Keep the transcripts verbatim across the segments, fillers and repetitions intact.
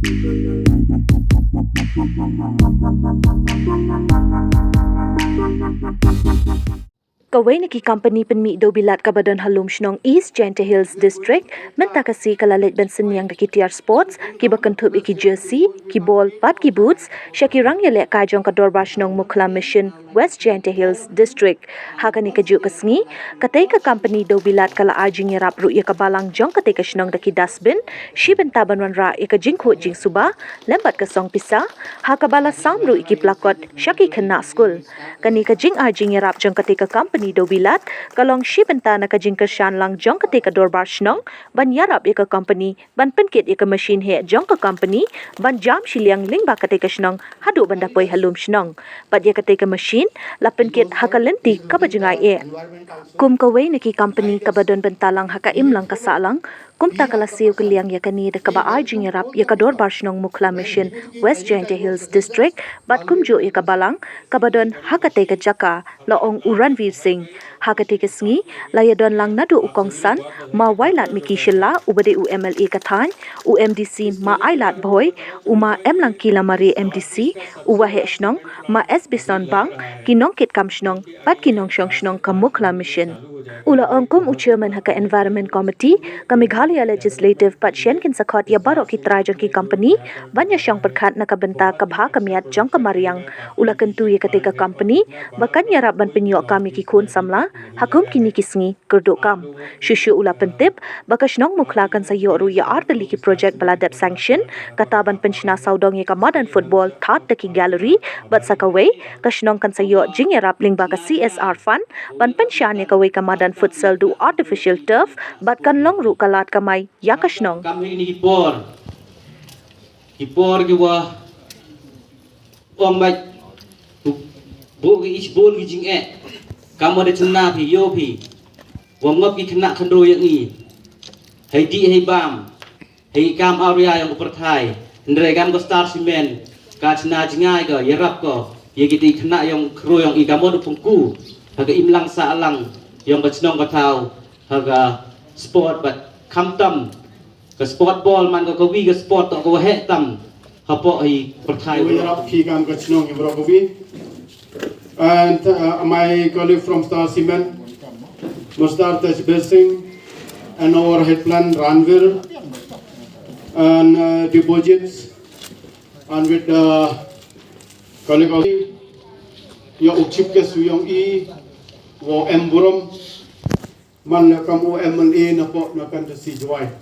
Kawei na ki company pynmih dewbilat kaba don ha lum shnong East Jaintia Hills District mynta ka sngi ka la leit ban synñiang da ki tiar sports kiba kynthup ïa ki jersey, ki ball bad ki boots sha ki rangïalehkai jong ka Dorbar Shnong Mukhla Mission, West Jaintia Hills District. Ha kane kajuh ka sngi, katei ka company dewbilat ka la ai jingïarap ruh ïa ka balang jong katei ka shnong da ki dustbin, shi bynta ban wanrah ïa ka jingkhuid jingsuba lem bad ka song pisa, ha kaba la sam ruh ïa ki placard sha ki khynnah skul. Kane ka jingai jingïarap jong katei ka company dewbilat ka long shi bynta na ka jingkyrshan lang jong katei ka Dorbar Shnong ban ïarap ïa ka company ban pynkit ïa ka machine heh jong ka company ban jam shiliang lyngba katei ka shnong haduh ban da poi ha lum shnong. Bad ïa katei ka machine la pynkit ha ka lynti kaba jngai eh. Kum kawei na ki company kaba don bynta lang ha ka imlang ka sahlang, kumta ka la siew kylliang ïa kane da kaba ai jingïarap ïa ka Dorbar Shnong Mukhla Mission, West Jaintia Hills District, bad kumjuh ïa ka balang kaba don ha katei ka jaka, la ong u Ranveer Singh. Ha katei ka sngi la ïadon lang naduh u kongsan Ma Wailadmiki Shylla uba dei u M L A ka thaiñ, u M D C Ma Ailad Bhoi, u Ma Emlangki Lamare M D C, u Waheh Shnong Ma Esbison Bang, ki nongkitkam shnong bad ki nongshong shnong ka Mukhla Mission. U la ong kum u chairman ha ka Environment Committee ka Meghalaya Legislative bad shen kin sa khot ïa baroh ki trai jong ki company ban ïa shong pyrkhat na ka bynta ka bha ka miat jong ka mariang. U la kyntu ïa katei ka company ba kan ïarap ban pynïoh kam ïa ki khun samla ha kum kine ki sngi kyrduh kam. Shuh shuh u la pyntip ba ka shnong Mukhla kan sa ïoh ruh ïa ar tylli ki project ba la dep sanction, kata ban pynshna sawdong ïa ka madan football thad da ki gallery, bad sa kawei ka shnong kan sa ïoh jingïarap lyngba ka C S R fund ban pynshan ïa kawei ka madan futsal da u artificial turf, bad kan long ruh ka lad kamai ïa ka shnong. Kam hi ni ki por, ki por ki wa ong bad bu ki ish bun ki jingeh. Kam wa da chynna phi, ïoh phi, wa ngop ki khynnah khyndew ïa ngi, hei dih hei bam, hei kam awria ïong u pyrthai. Hynrei kam ka Star Cement ka chynna jngai ka ïarap ka ïa ki dih khynnah ïong khyndew ïong i, kam wa da pynku ha ka imlang sahlang ïong ka chnong ka thaw ha ka sport, bad khamtam ka sport ball man ka kawi ka sport to ka wa heh tam hapoh hi pyrthai. Ïarap ki kam ka chnong i bro kawi. And uh, my colleague from Star Cement, Mister Tejbir Singh, and our head plan Ranveer, and uh, deposits, and with the colleague of your chief guest, Uyong E, wo M Burom, man na kam o M L A na pok na kan si Jwai.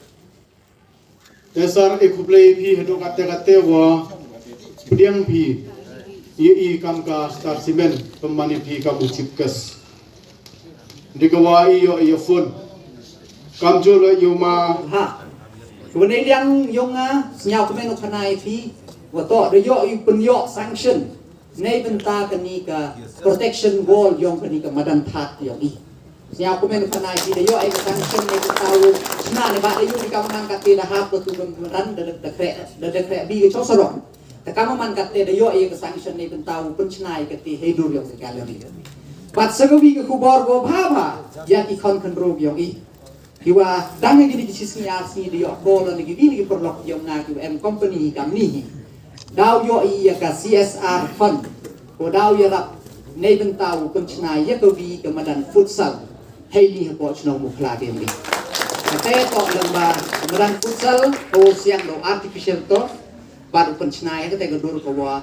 Te sir, e khublei phi haduh katte katte wa pdiang phi ïa i kam ka Star Cement pynmane phi kam u chief guest. Dei ka wa i ïoh ïa phone. Kam jur la ïoh ma. Ha. Ka wa nei liang ïong nga, sñiaw kmen u khana ïa phi wa to da ïoh i pynïoh sanction. Nei bynta kani ka protection wall ïong kani ka madan thad ïong i. Sñiaw kmen u khana ïa phi da ïoh i ka sanction nei bynta u chna ne ba da ïoh i ka man katte da hap ka tu ka madan da da kre da da kre bi ka chosarong. Te ka man katte da ïoh i ka sanction nei bynta u pynchna i katte hei dur ïong ka gallery. Bad sa kawi ka khubor ko bha bha ïa ki khon khynroo ïong i. Ki wa dang ïa kini ki shi sngi ar sngi da ïoh call na ki wi na ki paralok ïong nga ki wa em company hi kamni hi. Daw ïoh i ïa ka C S R fund. Ko daw ïarap nei bynta u pynchna ïa ka wi ka madan futsal. Hei ni hapoh chnong Mukhla ïong i. Kate to lem ba madan futsal ko siang do artificial turf. Bad u pynchna ïa kata ka dur ka wa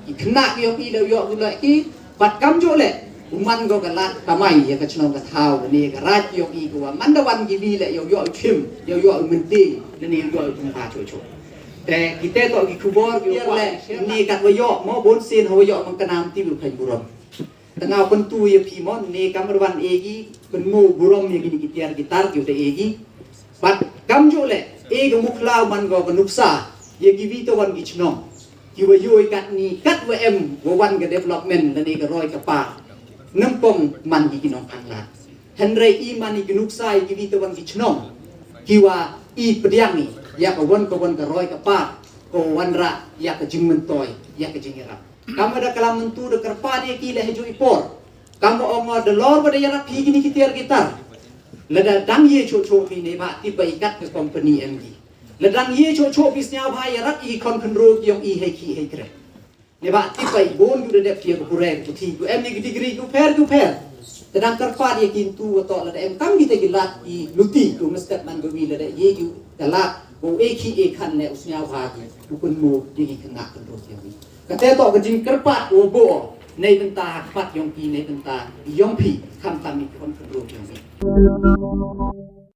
ki khynnah ki ïong i da ïoh u leh ki, bad kam juh leh u man ko ka lad kamai ïa ka chnong ka thaw ne ka raid ïong i ka wa man da wan ki wi leh ïoh ïoh u chim ïoh ïoh u mynti ne ne ïoh ïoh u chim ka chuh chuh. Te kita to ki khubor ki leh ne kat wa ïoh mo bun sien ha wa ïoh man ka nam ti u khain burom. Tang nga pyntu ïa phi mo ne kam wan e gi pynmu burom ïa kini ki tiar ki tar ki te e gi. Bad kam juh leh e ga Mukhla man ko ka nuksa ïa ki wi te wan ki chnong ki wa ïoh kat ni kat wa em wa wan ka development lane ka roi ka par. Nyngkong man ki ki nongkhanglad. Hynrei i man i ki nuksa ïa ki wi te wan ki chnong ki wa i pdiang i ïa ka wan ka wan ka roi ka par ko wanrah ïa ka jingmyntoi ïa ka jingïarap. Kam da ka lam myntu da kyrpad ïa ki leh ha juh i por. Kam ong da lor ba da ïarap hi kini ki tiar ki tar. Lada dang ïa chuh chuh phi ne ba tip ba i kat ka company em ki. Lada dang ïoh choh choh phi sngewbha ïa rat ïa ki khon khynroo ki ïong i hei khih hei kret. Ne ba tip ba i bun ju da dep ïa ka pule ka puthi, ju em ïa ki degree ju pher ju pher. Te dang kyrpad ïa ki ntu wa toh lada em kam kita ki lad ki luti ju mestep man ka wi lada ïa ju ka lad ko e khih e khan ne u sngewbha ki u kynmoo ïa ki khynnah khynroo ki ïong i. Kata toh ka jingkyrpad u bun nei bynta ha khmat ïong ki, nei bynta ïong phi, khamtam ïa ki khon khynroo ki ïong i.